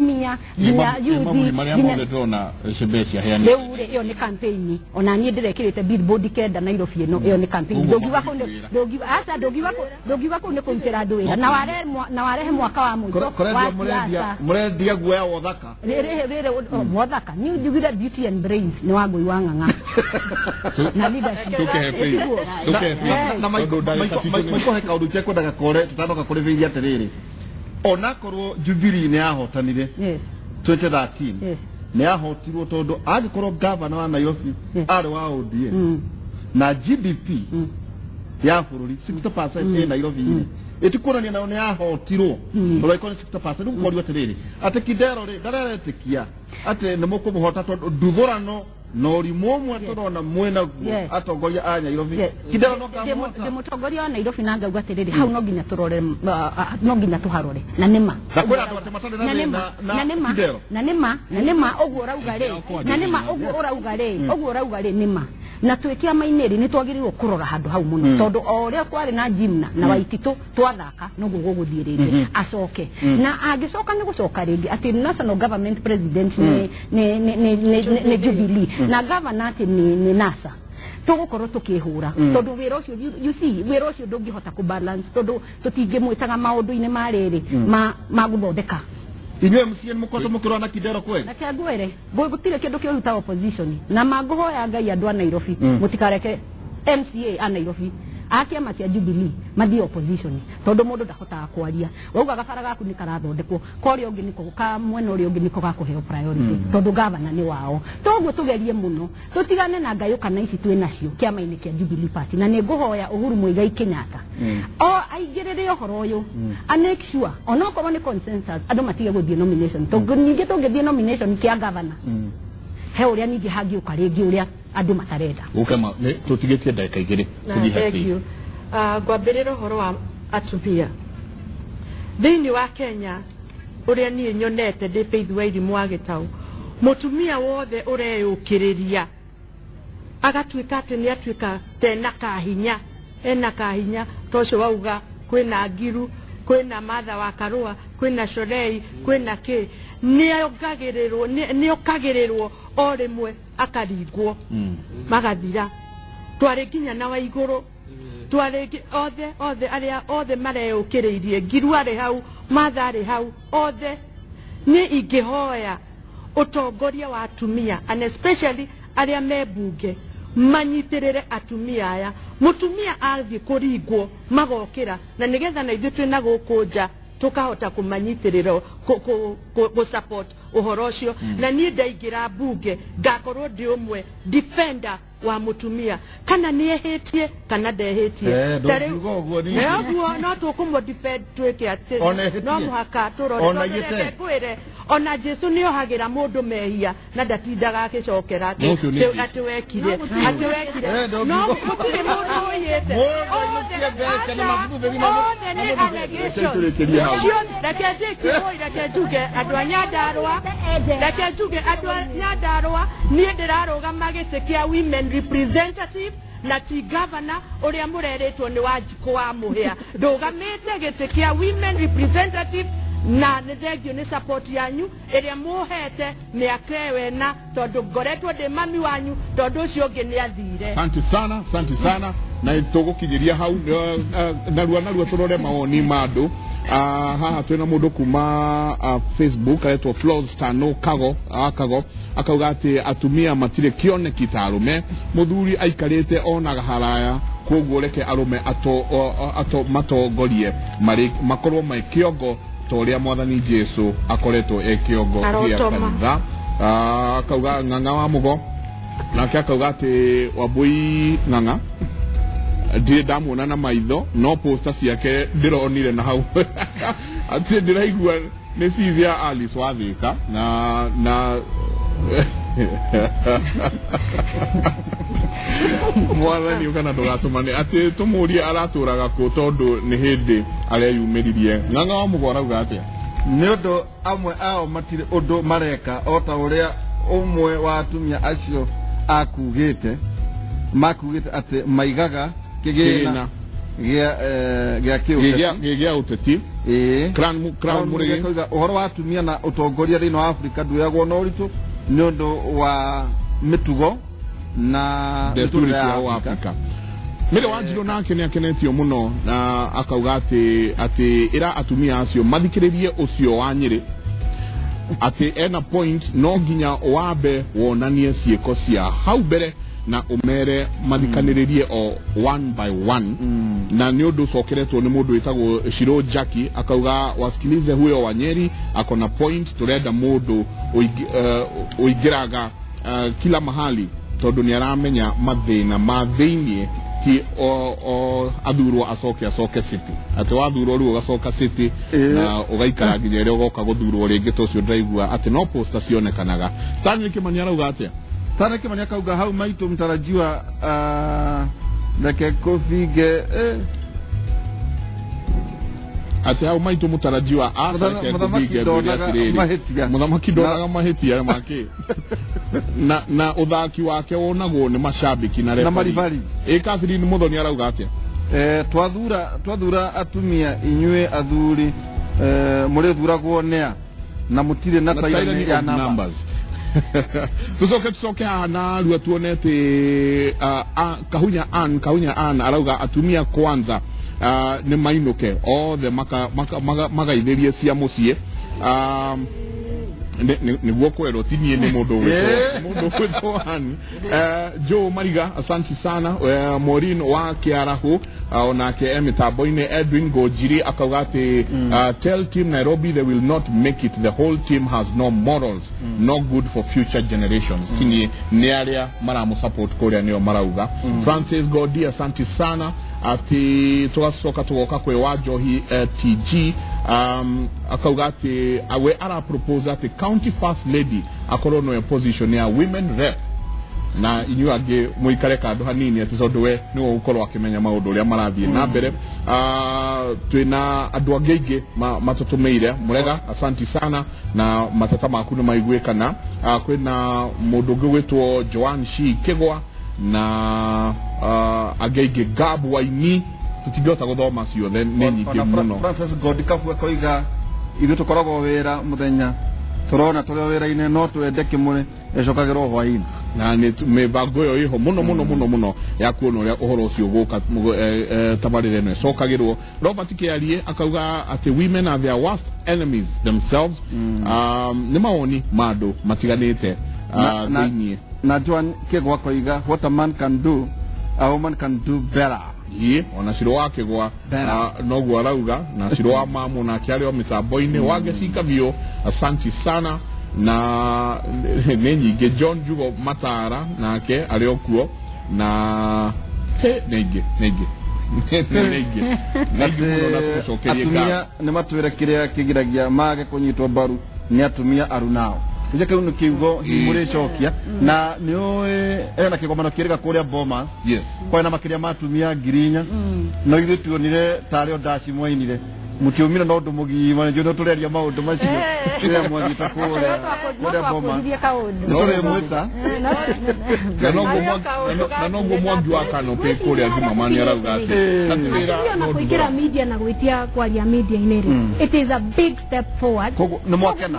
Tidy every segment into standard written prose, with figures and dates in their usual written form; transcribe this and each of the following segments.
Atumia nginya youth. Mamuri marĩa nginya- mothe ndĩrona Shebesh aheanĩte. Rĩu rĩ, ĩyo nĩ campaign. Ona niĩ ndĩrekĩrĩte billboard 9 Nairobi ĩno. Ĩyo nĩ campaign. Ũguo Ndũngiuga kũu mabuku nĩ- wĩra. ndũngiuga aca, ndũngiuga kũu nĩ kũrutĩra andũ wĩra na warehe mwaka wa mũico wa Kũrendio mũrendia siasa. Mũrendia guoya wa ũthaka. Rĩrĩ rĩrĩ mwathaka niĩ njugire beauty and brains nĩ wa Ngũi wa Ng'ang'a na leadership. Tũkehe faith. Tiguo? Tũkehe faith. Na Tondũ ndagĩka citũ nĩ- Maiko, he kaũndũ itekwendaga kore tũtanoka kũrĩ bĩithi atĩrĩrĩ, onakorwo Jubilee nĩ yahotanire 2013, nĩ yahotirwo tondũ angĩkorwo gavana wa Nairobi arĩ wa ODM na GDP ya bũrũri 60% ĩ Nairobi rĩ, ĩtikuonania nayo nĩ yahotirwo tondũ angĩkorwo nĩ 60%. Rĩu korio atĩrĩrĩ, atĩ Kidero rĩ, ndareretĩkia atĩ nĩ mũkũmũhota tondũ nduthũrano na ũrimũ ũmwe tũrona mwĩnaguo atongoria a Nairobi. Kidero no kamũhota? Ndĩ mũtongoria wa Nairobi na ngauga atĩrĩrĩ, hau no nginya tũrore, no nginya tũharore na nĩma. Na kwĩna andũ atĩ matarĩ na Na nĩma. Thĩna na Na nĩma. Kidero. Na nĩma ũguo ũrauga rĩ, na nĩma ũguo ũrauga rĩ, ũguo ũrauga rĩ, nĩma na twĩ kĩama-inĩ rĩ, nĩ twagĩrĩirwo kũrora handũ hau mũno tondũ o ũrĩa kwarĩ na Jimna na Waititũ twathaka, noguo gũgũthiĩ rĩngĩ acoke na angĩcoka nĩ gũcoka rĩngĩ atĩ national government president nĩ Jubilee na governor atĩ nĩ NASA, tũgũkorwo tũkĩhũra tondũ wĩra ũcio, you see, wĩra ũcio ndũngĩhota kũbalance tondũ tũtingĩmwĩtaga maũndũ-inĩ ma rĩrĩ ma gũthondeka. Inyuĩ MCA nĩ mũkoretwo mũkĩrũa na Kidero kweli? Reke ngwĩre, gũtirĩ kĩndũ kĩũru ta opposition na mangũhoya Ngai andũ a Nairobi mũtikareke MCA a Nairobi a kĩama kĩa Jubilee mathiĩ opposition tondũ mũndũ ndahotaga kwaria. Wauga gabara gaku nĩ karathondekwo, korĩa ũngĩ nĩko ka mwena ũrĩa ũngĩ nĩko gakũheo priority tondũ gavana nĩ wao. Toguo tũgerie mũno tũtigane na ngayũkana ici twĩ nacio kĩama-inĩ kĩa Jubilee Party na nĩ ngũhoya Uhuru Muigai Kenyatta o aingĩrĩre ũhoro ũyũ, a make sure onokorwo nĩ consensus, andũ matige gũthiĩ nomination tondũ ningĩ tũngĩthiĩ nomination kĩa governor he ũrĩa ningĩ hangĩũka rĩngĩ ũrĩa andũ matarenda. Gũkema nĩ tũtigĩtie ndagĩka 2. Na Tũthiĩ thank happy. you. Ngwambĩrĩra ũhoro wa atumia thĩinĩ wa Kenya. Ũrĩa niĩ nyonete ndĩ Faith wa Irimũ wa Gĩtaũ, mũtumia wothe ũreyũkĩrĩria agatuĩka atĩ nĩ atuĩka tena kahinya, ena kahinya ta ũcio wauga kwĩna Ngiru, kwĩna Martha wa Karũa, kwĩna Shorei, kwĩna kĩ, nĩongagĩrĩrwo, nĩokagĩrĩrwo o rĩmwe akaringwo magathira. Twarĩ nginya na Waigũrũ, twarĩ othe othe arĩa othe mareyũkĩrĩirie. Ngiru arĩ hau, Martha arĩ hau, othe. Nĩ ingĩhoya ũtongoria wa atumia and especially arĩa me mbunge manyitĩrĩre atumia aya. Mũtumia athiĩ kũringwo magokĩra na nĩgetha na ithuĩ twĩna gũkũ nja tũkahota kũmanyitĩrĩra kũ support ũhoro ũcio. Na niĩ ndaingĩra mbunge ngakorwo ndĩ ũmwe defender wa mũtumia, kana nĩ ehĩtie kana ndehĩtie. Ta rĩu- Ndũngiuga ũguo ningĩ. Nĩ ũguo no tũkũmũ defend twĩke atĩ Ona ehĩtie. no mũhaka tũrore Ona tondũ aiyĩte. reke ngwĩre, ona Jesu nĩ ohagĩra mũndũ mehia na ndatindaga agĩcokera No ũcio nĩ Jesũ. atĩ wekire atĩ wekire. Ndũngiuga. No gũtirĩ mũndũ ũiyĩte. Mũndũ Othe ainũkie mbeca na aca, mabubu na othe nĩ allegations. Tũrĩkĩrie hau. Reke njĩkie oi, reke njuge andũ a Nyandarũa, reke njuge andũ a Nyandarũa, niĩ ndĩrarũgama gĩtĩ kĩa women representative na ti governor ũrĩa mũrerĩtwo nĩ Wanjikũ wa Mũhĩa. Ndũgamĩte gĩtĩ kĩa women representative na nĩ thengio nĩ support yanyu ĩrĩa mũhete mĩaka ĩyo ĩna tondũ ngoretwo ndĩ mami wanyu tondũ ũcio ũngĩ nĩ athire. Asante sana, asante sana, na tũgũkinyĩria hau narua narua tũrore mawoni ma andũ. Haha twĩna mũndũ kuma Facebook aretwo Flos Tano Kago, Kago akauga atĩ atumia matirĩ kĩoneki ta arũme. Mũthuri aikarĩte onaga haraya, koguo reke arũme ato matongorie marĩ makorwo me kĩongo ta ũrĩa Mwathani Jesu akoretwo e kĩongo gĩa Arotoma. kanitha. Akauga Ng'ang'a wa Mũgo nake akauga atĩ Wambui Ng'ang'a ndirĩ ndamuona na maitho no poster ciake ndĩronire na hau atĩ ndĩraigua nĩ cithi ya Alice Wathĩka na Mwathani ũkana ndũgatũmane atĩ tũmũrie aratũraga kũ tondũ nĩ hĩndĩ areyumĩririe. Ng'ang'a wa Mũgo arauga atĩa? Nĩ ũndũ amwe ao matirĩ ũndũ mareka o ta ũrĩa ũmwe wa atumia acio akugĩte makugĩte atĩ maigaga kĩgĩna. Kĩgĩna. gĩa kĩũteti gĩa ũteti Crown Murigi akauga ũhoro wa atumia na ũtongoria thĩinĩ wa Afrika nduoyagwo na ũritũ nĩ ũndũ wa mĩtugo na desturi ya Afrika. Mire Wanjiru nake nĩ akenetio mũno na akauga atĩ ĩra atumia acio mathikĩrĩrie ũcio wa Nyĩrĩ atĩ ena point no nginya wambe wonanie ciĩko cia hau mbere na umere mathikanĩrĩrie o one by one. Na nĩ ũndũ ũcokeretwo nĩ mũndũ wĩtagwo Shiro Jackie akauga wasikilize huyo wa Nyeri akona point, turenda mũndũ ũingĩraga kila mahali tondũ nĩ aramenya mathĩna ma thĩiniĩ ti o athurwo acoke city atĩ wathurwo rĩu ũgacoka city na ũgaikara nginya ĩrĩa ũgoka gũthurwo rĩngĩ ta ũcio ndĩraigua atĩ no poster cionekanaga. Stanley Kimani arauga atĩa? Stanley Kimani akauga hau maitũ mtarajiwa reke kũbinge atĩ hau maitũ mũtarajiwa reke kũbinge atĩrĩrĩ mũthamaki ndonaga mahĩtia make na ũthaki wake wonagwo nĩ mashabiki na referee. Catherine Muthoni arauga atĩa? Twathura atumia inyuĩ athuri mũrĩthuragwo nĩa na mũtirĩ na tyranny ya numbers. Tucoke haha na rua tuone atĩ Kahunya Ann arauga atumia kwanza nĩ mainũke othe magaithĩrie cia mũciĩ nĩguo kwerwo ti niĩ nĩ mũndũ ũgwĩtwo Ann. Joe Mariga asante sana. Maureen wa Kiarahu onake e mĩtambo-inĩ. Edwin Gojiri akauga atĩ tell team Nairobi they will not make it, the whole team has no morals, no good for future generations. Ti niĩ nĩ arĩa maramũ support kũrĩa nĩo marauga. Francis Godi asante sana. Ati tugacoka tugoka kwĩ Wanjohi TG akauga atĩ we ara propose atĩ county first lady akorwo no position ya women rep na inyuĩ angĩ mũikare kando hanini atĩ tondũ we nĩwe ũgũkorwo akĩmenya maũndũ ũrĩa marathiĩ na mbere. Twĩna andũ angĩ aingĩ matũtũmĩire mũrega asanti sana na mateta maku nĩ maiguĩkana. Kwĩna mũndũ ũngĩ gwĩtwo Joan Shi Kĩgwa na angĩ aingĩ Gab Waini tũtingĩhota gũthoma ciothe nĩ nyingĩ mũno. Francis Godikabu akoiga ithuĩ tũkoragwo wĩra mũthenya tũrona tũrĩ o wĩra-inĩ no twende kĩmũrĩ ĩcokagĩrwo hwaĩ-inĩ na nĩ mĩbango ĩyo ĩho mũno mũno mũno mũno ya kuona ũrĩa ũhoro ũcio ũgũka tabarĩra ĩno ĩcokagĩrwo. Robert Kĩarie akauga atĩ women are their worst enemies themselves. Nĩ mawoni ma andũ matiganĩte thĩiniĩ. Na Joan Kĩgwa akoiga what a man can do a woman can do better. Ye ona Ciro wa Kĩgwa noguo arauga na Ciro wa Mamu nake arĩ o mĩtambo-inĩ wagecika biũ asanti sana na nĩ nyingĩ. John Jugo Matara nake arĩ o kuo na nĩ ingĩ mũno na tũcokerie atumia nĩ matwĩre kĩrĩa kĩgiragia mage kũnyitwo mbaru nĩ atumia arunao. Gĩkĩ kĩu nĩ kiugo mũrĩcokia na nĩ ũĩ ena kĩgomano kĩrĩga kũrĩa Bomas. Yes. Kwĩna makĩria ma atumia 4,000 no ithuĩ tuonire tarĩ o ndaci mwainire mũtiumire na ũndũ mũgima nĩ tũreria maũndũ macio rĩrĩa mwathiĩte kũrĩa Bomas nĩtũrĩmwĩta na noguo Mwangi wa Kanopĩ kũrĩa Zimama nĩ arauga atĩ na kũingĩra media na gwĩtia kwaria media-inĩ rĩ it is a big step forward. Koguo nĩ mwakena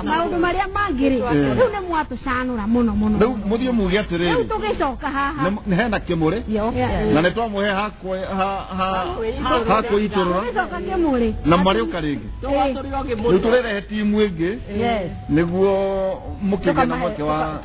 maũndũ marĩa mangĩ rĩ rĩu nĩ mwatũcanũra mũno mũno. Rĩu mũthiĩ muge atĩrĩrĩ rĩu tũgĩcoka haha nĩ hena kĩmũrĩ na nĩ twamũhe ha kwĩitũrũra na marĩũka rĩngĩ rĩu tũrĩrehe timu ĩngĩ nĩguo mũkĩgĩe na mweke wa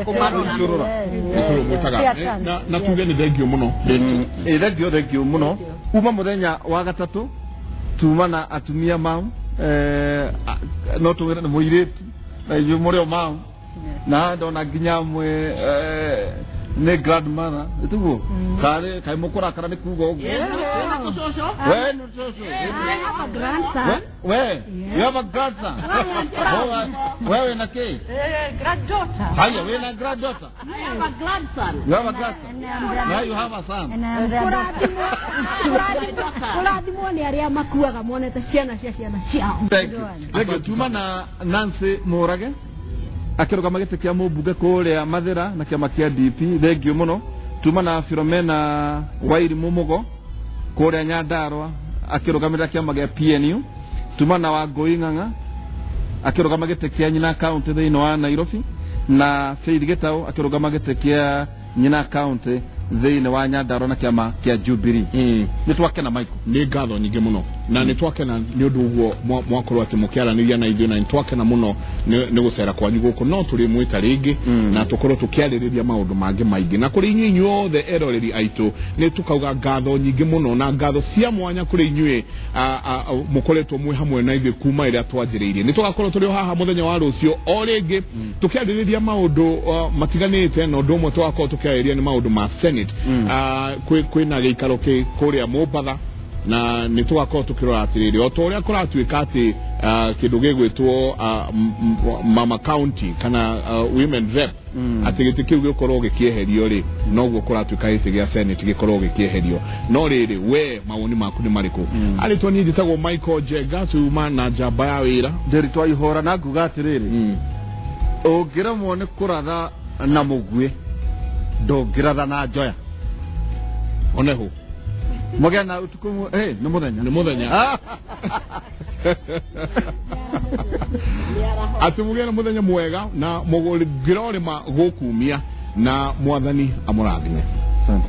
kũmarora na tuge nĩ thengio mũno. Thengio mũno uma mũthenya wa gatatũ tuma na atumia mau no tũwĩre nĩ mũirĩtu na inyuĩ mũrĩ o mau na ndona nginya amwe nĩ grandmother ĩtiguo karĩ kaĩ mũkũrakara nĩ kuga ũguo we nĩ cũcũ I have a grandson. We you have a grandson. Wewe na kĩ? Granddaughter. Haya, we na granddaughter. I have a grandson. You have a grandson. Now you have a son. Kũrathimwo nĩ arĩa makuaga monete ciana cia ciana ciao. Thank you. Thank you. Tuma na Nancy Mũrage akĩrũgama gĩtĩ kĩa mũmbunge kũrĩa Mathĩra na kĩama kĩa DP. Thank you mũno. Tuma na Philomena Wairi Mumugo kũrĩa Nyandarua akĩrũgamĩrĩra kĩama gĩa PNU, tuma na Wangũi Ng'ang'a akĩrũgama gĩtĩ kĩa Nyina County thĩinĩ wa Nairobi, na Faith Gĩtaũ akĩrũgama gĩtĩ kĩa Nyina County thĩinĩ wa Nyandarua na kĩama kĩa Jubilee. Nĩ twakena Michael. Nĩ ngatho nyingĩ mũno na nĩ twakena nĩ ũndũ ũguo mwakorwo atĩ mũkĩaranĩria na ithuĩ, na nĩ twakena mũno nĩ gũcera kwanyu gũkũ, no tũrĩ mwĩta rĩngĩ na tũkorwo tũkĩarĩrĩria maũndũ mangĩ maingĩ. Na kũrĩ inyuĩ inyuothe eroreri aitũ nĩ tũkauga ngatho nyingĩ mũno na ngatho cia mwanya kũrĩ inyuĩ mũkoretwo mwĩ hamwe na ithuĩ kuma ĩrĩa twanjĩrĩirie. Nĩ tũgakorwo tũrĩ o haha mũthenya wa rũciũ o rĩngĩ tũkĩarĩrĩria maũndũ matiganĩte, na ũndũ ũmwe tũgakorwo tũkĩarĩrĩria nĩ maũndũ ma Senate. Kwĩna gĩikaro kũrĩa Mombatha, na nĩ tũgakorwo tũkĩrora atĩrĩrĩ o ta ũrĩa kũratuĩka atĩ kĩndũ gĩgwĩtwo mama county kana women rep, atĩ gĩtĩ kĩu gĩkorwo gĩkĩeherio rĩ, noguo kũratuĩka gĩtĩ gĩa Senate gĩkorwo gĩkĩeherio. No rĩrĩ, we mawoni maku nĩ marĩkũ? Arĩtwo niĩ njĩtagwo Michael Njenga, tuma na njamba ya wĩra Ndĩritwa ihũra, na nguga atĩrĩrĩ, ũngĩremwo nĩ kũratha na mũguĩ ndũngĩratha na njoya. Oneho mũgĩa na ũtukũ nĩ mũthenya, nĩ mũthenya atĩ mũgĩe na mũthenya mwega na mũgũngĩrorĩma gũkumia, na mwathani amũrathime. Asante.